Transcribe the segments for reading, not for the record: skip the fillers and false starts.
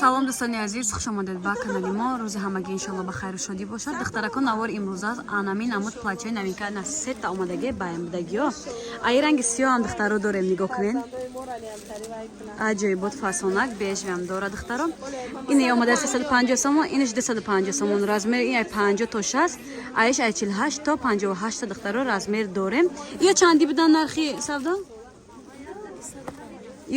Салом, дӯстони азиз, хуш омадед ба канали мо. Рӯзи ҳамагӣ, иншалло, ба хайру шодӣ бошад. Духтаракон, навор имрӯз аст анамин намуд платья ҳои новинка на сета омадагӣ баямбудагиё. Аи ранги сиёҳ ҳам, духтаро, дорем, нигоҳ кунед. Аҷоибот фасонак бежевый ам дора, духтаро. Ин омада 350 сомон, инаш 250 сомон. Размер ин ай 50 то 60, аиш ай 48 то 58, духтаро, размер дорем. Ё чанди будан нархи савдо?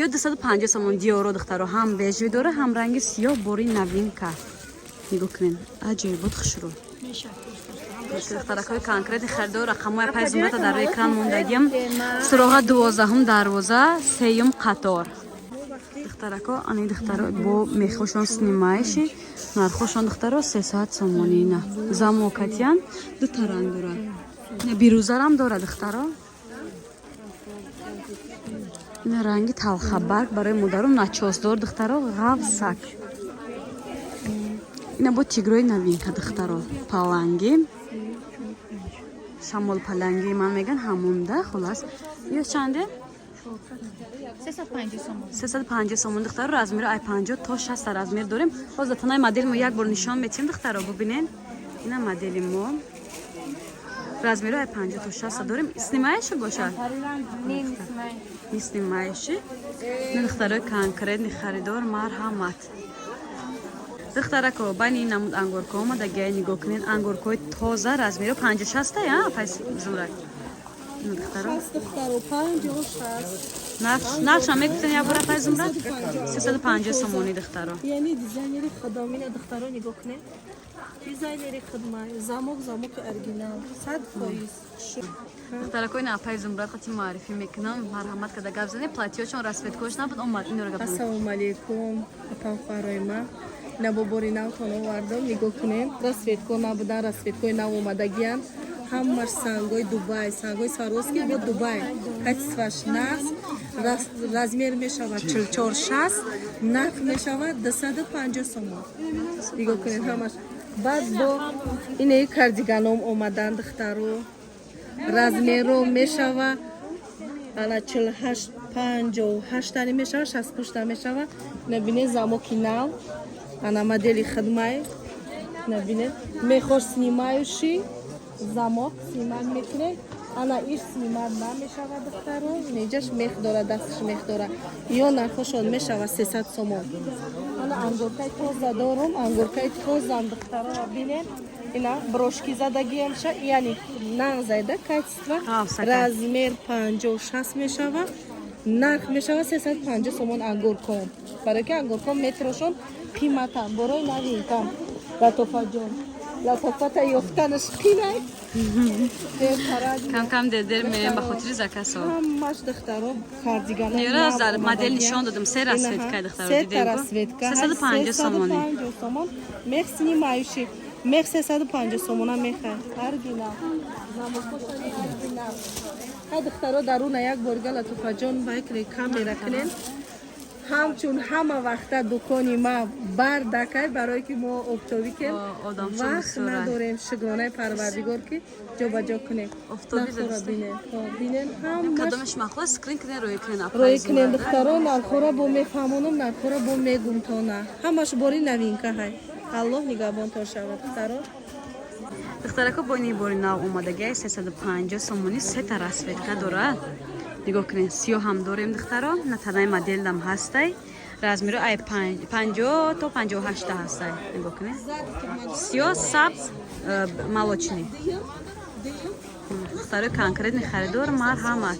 Ё 250 сомон диоро, духтаро, ҳам бежевый дора, ҳам ранги сиёҳ, бори новинка. Нигоҳ кунед, аҷоибот хушрӯ. Духтаракҳои конкретный харидор, рақамҳои апай Зумрата дар рӯи экран мондагим. Суроға 12-ум дарвоза, сеюм қатор. Духтарако, ани духтаро бо мехошон снимающий, нархошон, духтаро, 300 сомонӣ. На замокатиян, дута ранг дора, бирӯзарам дора, духтаро. Ина ранги талхабарг барои модару начосдор, духтаро, ғафсак. Ина бо тигрои новинка, духтаро, паланги, шамол паланги ман меган ҳамонда. Хулас, ё чанде? 350 сомон. 350 сомон, духтаро. Размери ай 50 то 60 размер дорем. Ҳозир танаи модели мо як бор нишон метиҳем, духтаро, бубинен. Ина модели мо, размери ай 50 то 60 дорем. Снимающий бошад? Не снимающий. Ина, духтарои конкретный харидор, марҳамат. Духтарако, байни ин намуд ангорко омадагиай, нигоҳ кунед, ангоркои тоза, размери панҷу шаста я, апай Зумрад? Ина, духтаро. Духтаро, 56. Нархшам мегуфтен як бор, апай Зумрад? 350 сомонӣ, духтаро. Яъне дизайнери худомина, духтаро, нигоҳ кунед, дизайнери худмай, замок, замоки оригинал, 100%. Духтарако, ина апай Зумрад қати муаррифӣ мекунам, марҳамат када гап занед. Платья шон расцветка ш набуд, омад, инро гап занед. Ассалому алайкум, апам, хоҳарои ман. Набобори навтон овардам, нигоҳ кунем. Расцветка набудан, расцветка ҳои нав омадагиянд. Ҳамаш сангои Дубай, сангои Сваровски бо Дубай, качество ш нағз. Размер мешавад 44, 60, нарх мешавад 250 сомон. Нигоҳ кунед, ҳамаш. Баъд бо инаи кардиганом омадан, духтаро, размеро мешава ана 48, 58 тани мешава, 60 пушта мешава. Набине, замоки нав, ана модели хидмай, набине, мехош снимающий, замок снимать мекунед. Ана иш снимать намешава, духтаро, неҷаш мех дора, дасташ мех дора. Ё нархошон мешава 300 сомон. Ана ангоркаи тоза дорум, ангоркаи тозам, духтаро, бинед, ина брошки задагиамша, яъне нағзайда качество. Ғафсака. Размер 50, 60 мешава, нарх мешава 350 сомон ангоркон, барои ки ангоркон метрошон қиматам, борои новинкам. Латофаҷон, латофата ёфтанаш қинай. Кам кам дер мерем ба хотири заказ о. Ҳамаш, духтаро, кардигана. Нера модель нишон додам, се расцветка, духтаро, дидем. Расцветка. 350 сомонӣ. 350 сомон. Мех снимающий, мех 350 сомона, меха оригинал, замокошани оригинал. Ҳа, духтаро, даруна як борга, Латофаҷон, байкре камера кунен. Ҳамчун ҳама вақта дукони ма бардакай, барое ки мо оптовик ем. О, одамшон вақт бисёрай. Надорем, шукронаи Парвардигор, ки ҷобаҷо кунем. Офтоби Нархҳоро задиста. бинен. Хо, бинен ҳамаш. Кадомаш махлус, скрин кунен, рӯй кунен, апай Рӯй кунен, Зумрад. духтаро, нархҳоро бо мефаҳмонам, нархҳоро бо мегум тона. Ҳамаш бори новинка ҳай. Аллоҳ нигаҳбонтон шавад, духтаро. Духтарако, бо ини бори нав омадагиай, 350 сомонӣ, сета расцветка дорад, нигоҳ кунед. Сиёҳ ҳам дорем, духтаро, на танаи моделдам ҳастай. Размеро ай 50 то 58 ҳастай, нигоҳ кунед: сиёҳ, сабз, молочный. Духтарои конкретный харидор, марҳамат.